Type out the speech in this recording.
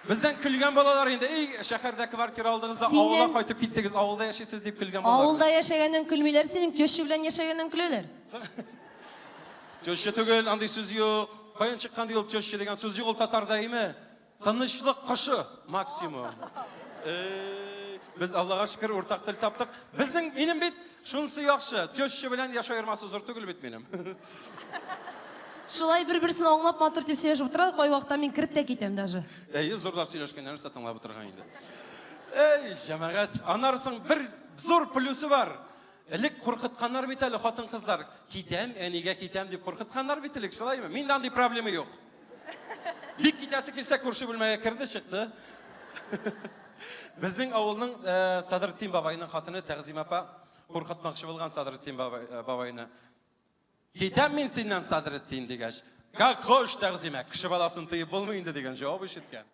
Бездән көлгән балалар инде, эй, шәһәрдә квартира алдыгыз да, авылга кайтып киттегез, авылда яшисез дип көлгән балалар. Авылда яшәгәннән көлмиләр, синең теща белән яшәгәннән көләләр. Теща түгел, андый сүз юк. Каян чыккан ди ул теща дигән сүз юк ул татарда, име? Тынычлык кошы максимум. Эй, без Аллага шөкер уртак тел таптык. Безнең минем бит шунысы яхшы, теща белән яшь аермасы зур түгел бит минем. Шулай бер-берсен аңлап матур дип сөйләшеп утыралар, кайвакытта мин кереп тә китәм даже. Әйе, зурлар сөйләшкән нәрсә тыңлап утырган инде. Эй, җәмәгать, аннары соң бер зур плюсы бар. Элек куркытканнар бит әле хатын-кызлар. Китәм, әнигә китәм дип куркытканнар бит элек, шулаймы? Миндә андый проблема юк. Бик китәсе килсә, күрше бүлмәгә керде, чыкты. Безнең авылның э, Садретдин бабайның хатыны Тәгъзим апа куркытмакчы булган Садретдин бабай, э, бабайны. Китәм мин синнән, Садретдин, дигәч, как хош, Тәгъзимә, кеше баласын тыеп булмый инде, дигән җавап ишеткән.